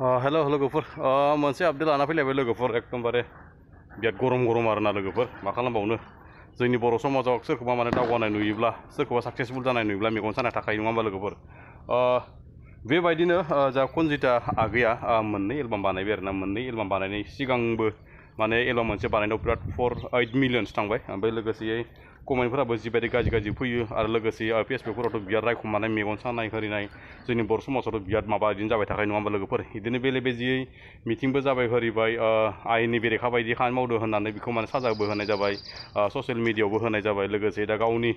हेल' लोगोफोर मोनसे आपडेट लाना फैलायबाय लोगोफोर एकदमबारे बिराद गरम गरम आरोना लोगोफोर मा खालामबावनो जोंनि बर' समाजाव सोरखौबा माने दावगानाय नुयोब्ला सोरखौबा साक्सेसफुल जानाय नुयोब्ला मेगन सानाय थाखायो नङा होमबा लोगोफोर बेबायदिनो जा कनजिता आगैया मोननै एलबाम बानायबाय आरोना मोननै एलबाम बानायनाय सिगांबो माने एलबाम मोनसे बानायनायाव बिराद 8 मिलियनसो थांबाय ओमफ्राय लोगोसेयै कमेन्टफोराबो जिबायदि गाज्रि फैयो आरो लोगोसे फेसबुकफोरावथ' बिराद रायखुमानाय मेगन सानाय होरिनाय जोंनि बर' समाजावथ' बिराद माबा बिदिनो जाबाय थाखायो नङा होमबा लोगोफोर बिदिनो बेले बेजेयै मिथिंबो जाबाय होरिबाय आयेननि बेरेखा बायदि खामानि मावदो होननानै बेखौ माने साजाबो होनाय जाबाय ससियेल मिडियायावबो होनाय जाबाय लोगोसे दा गावनि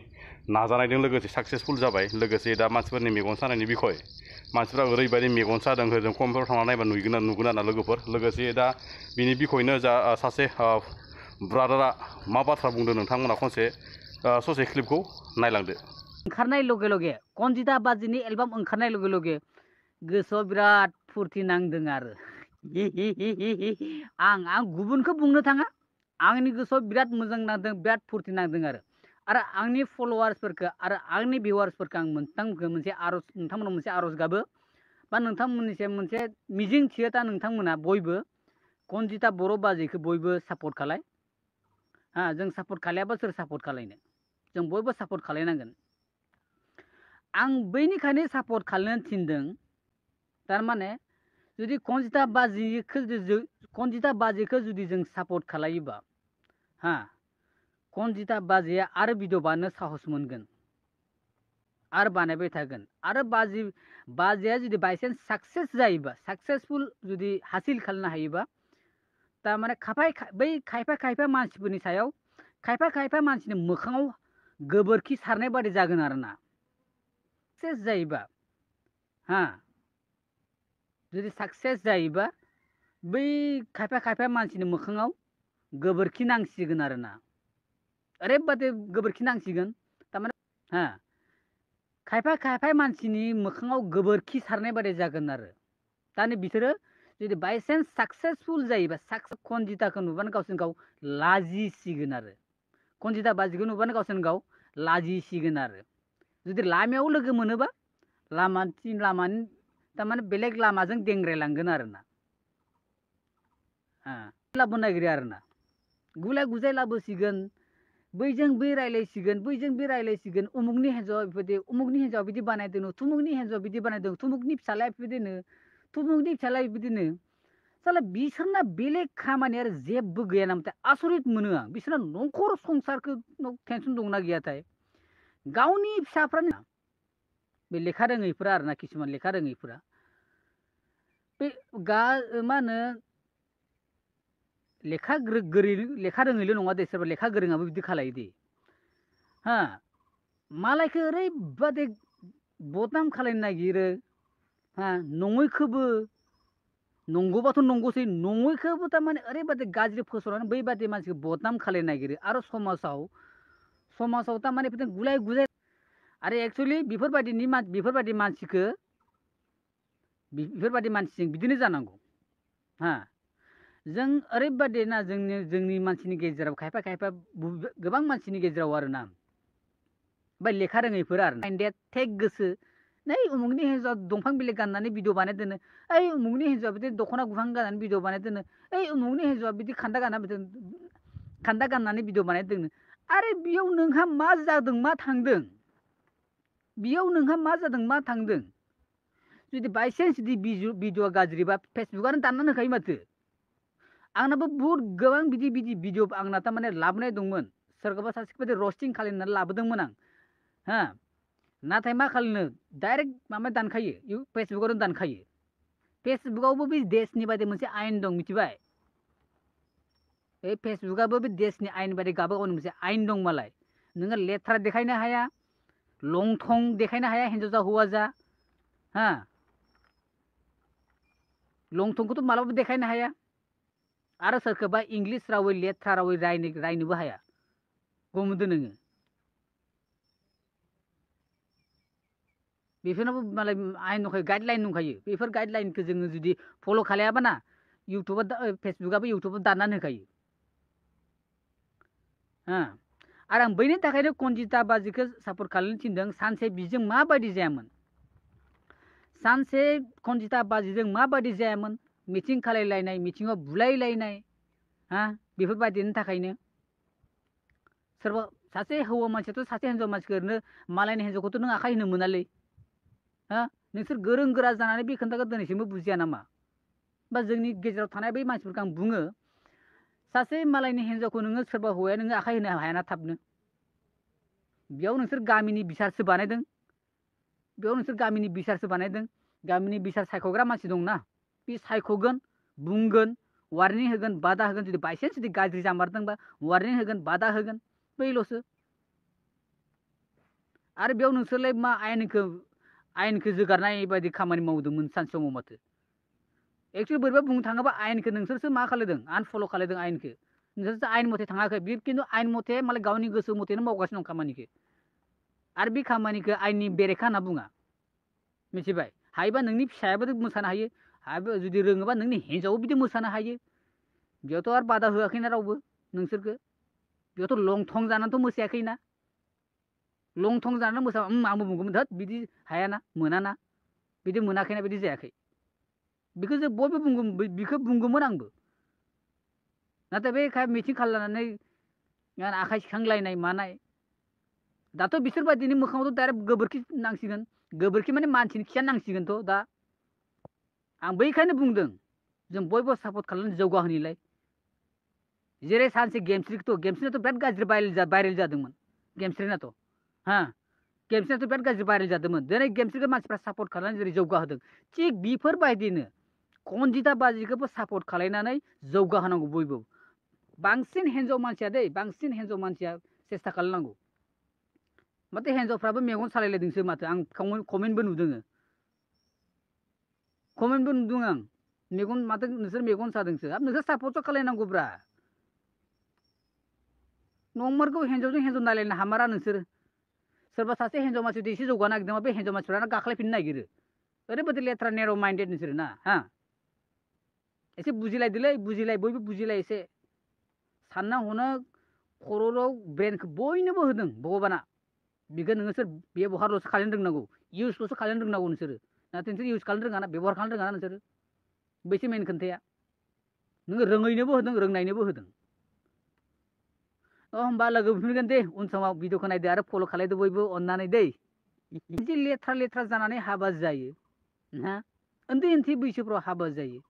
नाजानायजों लोगोसे साक्सेसफुल जाबाय लोगोसे दा मानसिफोरनि मेगन सानायनि बिखय मानसिफ्रा ओरैबायदि मेगन सादों होजों कमेन्टफोराव थांना नायबा नुगोन आरोना लोगोफोर लोगोसे दा बिनि बिखयनो जा सासे ब्रादारा मा बाथ्रा बुंदों नोंथांमोना खनसे ससे क्लिपखौ नायलांदो। ओंखारनाय लगे लगे कनजिता बाजिनि एलबाम ओंखारनाय लगे लगे गोसोआव बिराद फुरथि नांदों आरो आं गुबुनखौ बुंनो थाङा आंनि गोसोआव बिराद मोजां नांदों बिराद फुरथि नांदों आरो आंनि फलोवार्सफोरखौ आरो आंनि भिउवार्सफोरखौ आं मोनसे आरज नोंथांमोनाव मोनसे आरज गाबो बा नोंथांमोननिसिम मोनसे मिजिं थियो दा नोंथांमोना बयबो कनजिता बर' बाजिखौ बयबो सापर्ट खालाय जों सापर्ट खालायाबा सोर सापर्ट खालायनो जों बयबो सापर्ट खालायनांगोन आं बैनिखायनो सापर्ट खालायनो थिनदों थारमाने जुदि कनजिता बाजिखौ जुदि जों सापर्ट खालायोबा कनजिता बाजिया आरो भिडिअ बानायनो साहस मोनगोन आरो बानायबाय थागोन आरो बाजिया जुदि बायचान्स साक्सेस जायोबा साक्सेसफुल जुदि हासिल खालामनो हायोबा तारमाने बै खायफा मानसिफोरनि सायाव खायफा मानसिनि मोखाङाव गोबोरखि सारनाय बादि जागोन आरोना साक्सेस जायोबा जुदि साक्सेस जायोबा बै खायफा मानसिनि मोखाङाव गोबोरखि नांसिगोन आरोना ओरैबादि गोबोरखि नांसिगोन तारमाने खायफा मानसिनि मोखाङाव गोबोरखि सारनाय बादि जागोन आरो दानि बिसोरो जुदि बायचान्स साक्सेसफुल जायोबा कनजिताखौ नुबानो गावसोरनो गाव लाजिसिगोन आरो कनजिता बाजिखौ नुबानो गावसोरनो गाव लाजिसिगोन आरो जुदि लामायाव लोगो मोनोबा लामानि तारमाने बेलेग लामाजों देंग्रायलांगोन आरोना लाबोनो नागिरो आरोना गुलाय गुजाय लाबोसिगोन बैजों बै रायलायसिगोन उमुगनि हिन्जावा बेबायदि उमुगनि हिन्जावा बिदि बानायदों थुमुगनि हिन्जावा बिदि बानायदों थुमुगनि फिसालाया बेबायदिनो थुमुगनि फिसालाया बिदिनो साला बिसोरना बेलेग खामानि आरो जेबो गैया नामाथाय आसरित मोनो आं बिसोरना न'खर संसारखौ टेनसन दंना गैयाथाय गावनि फिसाफ्रानो बे लेखा रोङैफोरा आरोना किसुमान लेखा रोङैफोरा बे मा होनो लेखा रोङैल' नङा दे सोरबा लेखा गोरोङाबो बिदि खालायो दे मालायखौ ओरैबादि बदनाम खालायनो नागिरो नङैखौबो नंगौबाथ' नंगौसै नङैखौबो तारमाने ओरैबादि गाज्रि फोसावनानै बैबादि मानसिखौ बदनाम खालायनो नागिरो आरो समाजाव तारमाने बिदिनो गुलाय गुजाय आरो एक्सुवेलि बेफोरबायदि मानसिजों बिदिनो जानांगौ जों ओरैबादि ना जोंनि मानसिनि गेजेराव खायफा गोबां मानसिनि गेजेराव आरोना ओमफ्राय लेखा रोङैफोर आरो थेक गोसो नै उमुगनि हिन्जावा दंफां बिलाइ गाननानै भिडिअ बानाय दोनो ओइ उमुगनि हिन्जावा बिदि दख'ना गुफां गाननानै भिडिअ बानाय दोनो ओइ उमुगनि हिन्जावा बिदि खान्दा गाननानै भिडिअ बानाय दोनो आरे बेयाव नोंहा मा जादों मा थांदों जुदि बायचान्स जुदि भिडिअआ गाज्रिबा फेसबुकआनो दाननानै होखायो माथो आंनाबो बुहुद गोबां बिदि भिडिअ आंना तारमाने लाबोनाय दंमोन सोरखौबा सासेखौ बायदि रस्टिं खालामनानै लाबोदोंमोन आं नाथाय मा खालामनो डाइरेक्ट दानखायो फेसबुकआवनो दानखायो फेसबुकआवबो बे देशनि बायदि मोनसे आयेन दं मिथिबाय बे फेसबुकआबो बे देशनि आयेन बायदि गावबा गावनि मोनसे आयेन दं मालाय नोङो लेथ्रा देखायनो हाया लंथं देखायनो हाया हिन्जाव जा हौवा जा लंथंखौथ' मालाबाबो देखायनो हाया आरो सोरखौबा इंलिस रावै लेथ्रा रावै रायनोबो हाया गमोनदो नोङो बेफोरनाबो मालाय आयेन दंखायो गाइडलाइन दंखायो बेफोर गाइडलाइनखौ जोङो जुदि फल' खालायाबा ना फेसबुकआबो दाननानै होखायो आरो आं बैनि थाखायनो कनजिता बाजिखौ सापर्ट खालामनो थिनदों सानसे बिजों माबायदि जायामोन सानसे खनजिता बाजिजों माबायदि जायामोन मिथिं खालायलायनाय मिथिङाव बुलायलायनाय हा बेफोरबायदिनि थाखायनो सोरबा सासे हौवा मानसियाथ' सासे हिन्जाव मानसिखौ ओरैनो मालायनि हिन्जावखौथ' नों आखाइ होनो मोनालै हा नोंसोर गोरों गोरा जानानै बे खोथाखौ दिनैसिमबो बुजिया नामा बा जोंनि गेजेराव थानाय बै मानसिफोरखौ आं बुङो सासे मालायनि हिन्जावखौ नोङो सोरबा हौवाया नोङो आखाइ होनो हायाना थाबनो बेयाव नोंसोर गामिनि बिसारसो बानायदों बेयाव नोंसोर गामिनि बिसारसो बानायदों गामिनि बिसार सायख'ग्रा मानसि दंना बे सायख'गोन बुंगोन वार्निं होगोन बादा होगोन जुदि बायसान्स जुदि गाज्रि जामारदोंबा वार्निं होगोन बादा होगोन बैल'सो आरो बेयाव नोंसोरलाय मा आयेनखौ जोगारनाय बायदि खामानि मावदोंमोन सानसे समाव माथो एक्चुअलि बोरैबा बुंनो थाङोबा आयेनखौ नोंसोरसो मा खालायदों आनफल' खालायदों आयेनखौ नोंसोरसो आयेन मथे थाङाखै बे खिन्थु आयेन मथे मालाय गावनि गोसो मथेनो मावगासिनो दं खामानिखौ आरो बे खामानिखौ आयेननि बेरेखा होनना बुङा मिथिबाय हायोबा नोंनि फिसायाबो मोसानो हायो हायोबा जुदि रोङोबा नोंनि हिन्जावबो बिदि मोसानो हायो बेयावथ' आरो बादा होआखैना रावबो नोंसोरखौ बेयावथ' लं थं जानानैथ' मोसायाखैना लं थं जानानै मोसाबा आंबो बुंगौमोन धोत बिदि हायाना मोनाना बिदि मोनाखैना बिदि जायाखै बेखौ जों बयबो बुंगौमोन बेखौ बुंगौमोन आंबो नाथाय बे मिथिं खालामनानै आखाइ सिखांलायनाय मानाय दाथ' बिसोरबायदिनि मोखाङावथ' डाइरेक्ट गोबोरखि नांसिगोन गोबोरखि माने मानसिनि खिया नांसिगोनथ' दा आं बैखायनो बुंदों जों बयबो सापर्ट खालामनानै जौगाहोनिलाय जेरै सानसे गेमस्रिनाथ' बिराद गाज्रि भाइरेल जादोंमोन गेमस्रिनाथ' हा गेमस्रिनाथ' बिराद गाज्रि भाइरेल जादोंमोन दिनै गेमस्रिखौ मानसिफ्रा सापर्ट खालामनानै जेरै जौगाहोदों थिग बेफोरबायदिनो खनजिता बाजिखौबो सापर्ट खालायनानै जौगाहोनांगौ बयबो बांसिन हिन्जाव मानसिया सेस्था खालामनांगौ माथो हिन्जावफ्राबो मेगन सालायलायदोंसो माथो आं कमेन्टबो नुदों आं मेगन माथो नोंसोर मेगन सादोंसो नोंसोर सापर्टसो खालायनांगौब्रा नंमारगौ हिन्जावजों हिन्जाव नायलायनो हामारा नोंसोर सोरबा सासे हिन्जाव मानसि एसे जौगानो नागिरदोंबा बे हिन्जाव मानसिफ्रानो गाख्लायफिननो नागिरो ओरैबायदि लेथ्रा नेर' माइन्डेड नोंसोर ना हा एसे बुजिलाय बयबो बुजिलाय एसे सानना हनो खर'आव ब्रेनखौ बयनोबो होदों भगबाना बेखौ नोंसोर बेबहारल'सो खालामनो रोंनांगौ इउसल'सो खालामनो रोंनांगौ नोंसोरो नाथाय नोंसोर इउस खालामनो रोङा ना बेबहार खालामनो रोङा ना नोंसोरो बैसो मेन खोन्थाया नोङो रोङैनोबो होदों रोंनायनोबो होदों होमबा लोगो मोनफिनगोन दे उन समाव भिडिअखौ नायदो आरो फल' खालायदो बयबो अननानै दै बिदि लेथ्रा जानानै हाबा जायो ना उन्दै बैसोफ्राव हाबा जायो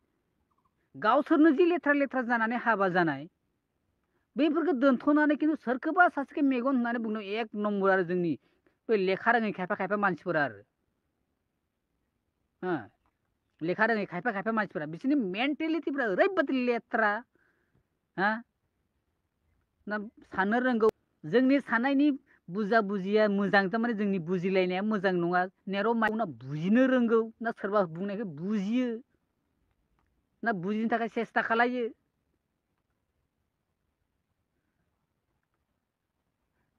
गावसोरनो जि लेथ्रा जानानै हाबा जानाय बैफोरखौ दोनथ'नानै खिन्थु सोरखौबा सासेखौ मेगन होननानै बुंदों एक नम्बर आरो जोंनि बै लेखा रोङै खायफा मानसिफोरा आरो लेखा रोङै खायफा मानसिफोरा बिसोरनि मेन्टेलिटिफ्रा ओरैबायदि लेथ्रा हा ना साननो रोंगौ जोंनि साननायनि बुजिया मोजां थारमाने जोंनि बुजिलायनाया मोजां नङा नेर' माइना बुजिनो रोंगौ ना सोरबा बुंनायखौ बुजियो ना बुजिनो थाखाय सेस्था खालायो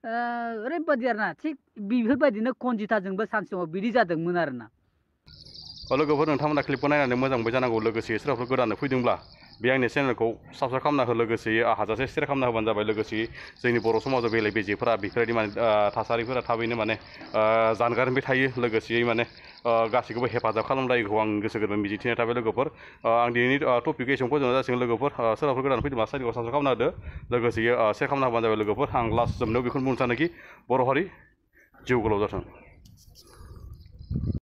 ओरैबायदि आरोना थिग बेफोरबायदिनो खनजिताजोंबो सानसे समाव बिदि जादोंमोन आरोना लोगोफोर नोंथांमोना क्लिपखौ नायनानै मोजां मोनबाय जानांगौ लोगोसे सोरबाफोर गोदानै फैदोंब्ला बे आंनि चेनेलखौ साबस्क्राइब खालामना हो लोगोसे हाजासे सेयार खालामना होबानो जाबाय लोगोसे जोंनि बर' समाजाव बेले बेजेफोरा बेफोरबायदि माने थासारिफोरा थाबैनो माने जानगारनिफ्राय थायो लोगोसेयै माने गासैखौबो हेफाजाब खालामलायगौ आं गोसो गोरबोनि मिजिंथिनाय थाबाय लोगोफोर आं दिनैनि टपिकखौ एसेबां फोजोबनाय जासिगोन लोगोफोर सोरबाफोर गोदान फैदोंबा साइडखौ साबस्क्राइब खालामना होदो लोगोसे सेयार खालामना होबानो जाबाय लोगोफोर आं लास्ट जोबनायाव बेखौनो बुंनो सानोखि बर' हारि जिउ गोलाव जाथों